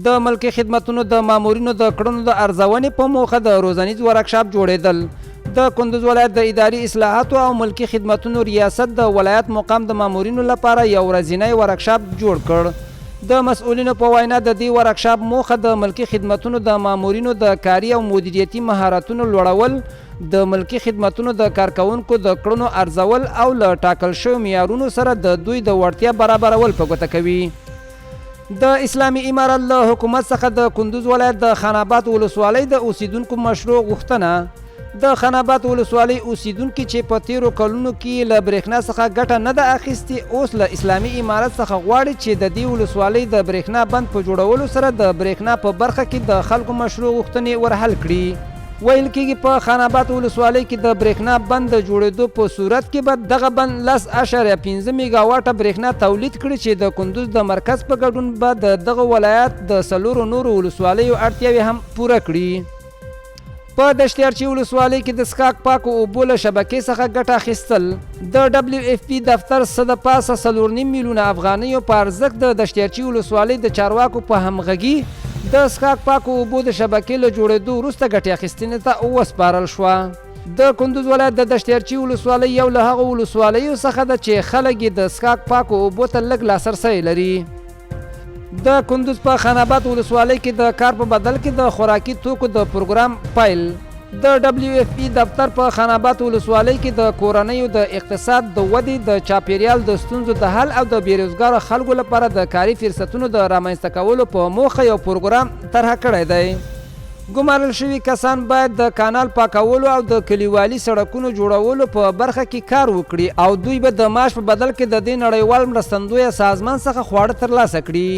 د ملکي خدمتونو د مامورینو د کړنو د ارزونې په موخه د روزنیز ورکشاپ جوړېدل. د کندوز ولایت د اداري اصلاحاتو او ملکي خدمتونو ریاست د ولایت مقام د مامورینو لپاره یو ورځنی ورکشاپ جوړ کړ. د مسؤلینو په وینا، د دې ورکشاپ موخه د ملکي خدمتونو د مامورینو د کاري او مدیریتي مهارتونو لوړول، د ملکي خدمتونو د کارکوونکو د کړنو ارزول او له ټاکل شویو معیارونو سره د دوی د وړتیا برابرول په ګوته کوي. د اسلامي امارت له حکومت څخه د کندوز ولایت د خان آباد ولسوالۍ د اوسیدونکو مشروع غوښتنه. د خان آباد ولسوالۍ اوسیدونکي چې په تیرو کلونو کې له برېښنا څخه ګټه نه ده اخیستې، اوس له اسلامي امارت څخه غواړي چې د دې ولسوالۍ د برېښنا بند په جوړولو سره د برېښنا په برخه کې د خلکو مشروع غوښتنې ورحل کړي. ویل کېږي په خان آباد ولسوالۍ کې د برېښنا بند د جوړېدو په صورت کې به دغه بند 10.5 میګاواټه برېښنا تولید کړي چې د کندوز د مرکز په ګډون به د دغه ولایت د څلورو نورو ولسوالیو اړتیاوې هم پوره کړي. په دشت ارچي ولسوالۍ کې د څښاک پاکو اوبو له شبکې څخه ګټه اخیستل. د ډبلیو اېف پي دفتر څه د پاسه 4.5 میلیونه افغانیو په ارزښت د دشت ارچي ولسوالۍ د چارواکو په همغږي د څښاک پاکو اوبو د شبکې له جوړېدو وروسته ګټې اخیستنې ته وسپارل شوه. د کندوز ولایت د دشت ارچي ولسوالۍ یو له هغو ولسوالیو څخه ده چې خلک یې د څښاک پاکو اوبو ته لږ لاسرسی لري. د کندوز په خان آباد ولسوالۍ کې د کار په بدل کې د خوراکي توکو د پروګرام پیل. د ډبلیو اېف پي دفتر په خان آباد ولسوالۍ کې د کورنیو د اقتصاد د ودې، د چاپېریال د ستونزو د حل او د بې روزګاره خلکو لپاره د کاري فرصتونو د رامنځته کولو په موخه یو پروګرام طرحه کړی دی. ګمارل شوي کسان باید د کانال پاکولو او د کلیوالي سړکونو جوړولو په برخه کې کار وکړي او دوی به د معاش په بدل کې د دې نړیوال مرستندویه سازمان څخه خواړه ترلاسه کړي.